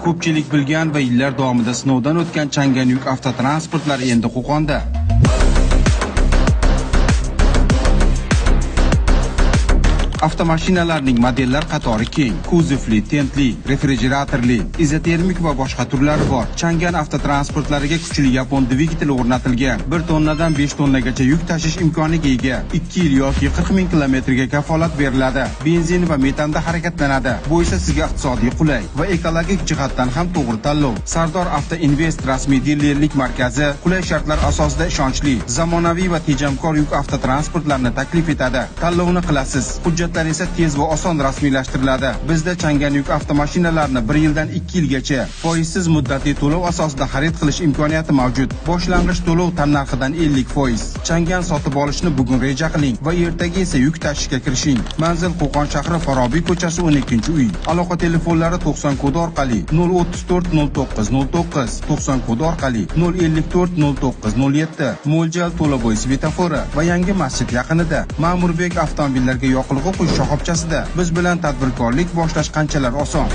Ko'pchilik bilgan va yillar davomida sinovdan o'tgan Changan yuk avtotransportlari endi Qo'qonda. Avtomashinalarning modellar qatori keng. Kuzovli, tentli, refrigeratorli, izotermik va boshqa turlari bor. Changan avtotransportlariga kuchli yapon dvigateli o'rnatilgan. 1 tonnadan 5 tonnagacha yuk tashish imkoniga ega. 2 yil yoki 40 ming kilometrga kafolat beriladi. Benzin va metanda harakatlanadi. Bu esa sizga iqtisodiy qulay va ekologik jihatdan ham to'g'ri tanlov. Sardor Avto Invest rasmiy dilerlik markazi qulay shartlar asosida ishonchli, zamonaviy va tejamkor yuk avtotransportlarini taklif etadi. Tanlovni qilasiz. Hujjatlar esa tez va oson rasmiylashtiriladi. Bizda Changan yuk avtomashinalarini 1 yildan 2 yilgacha foizsiz muddatli to'lov asosida xarid qilish imkoniyati mavjud. Boshlang'ich to'lov tannarxidan 50%. Changan sotib olishni bugun reja qiling va ertaga esa yuk tashishga kirishing. Manzil Qo'qon shahri, Farobiy ko'chasi 12-uy. Aloqa telefonlari 90 kodi orqali 034 09 09, 90 kodi orqali 054 09 07. Mo'ljal To'laboy svetofori va yangi masjid yaqinida. Ma'murbek avtomobillarga yoqilg'i quyish shoxobchasida. Biz bilan tadbirkorlik boshlash qanchalar oson.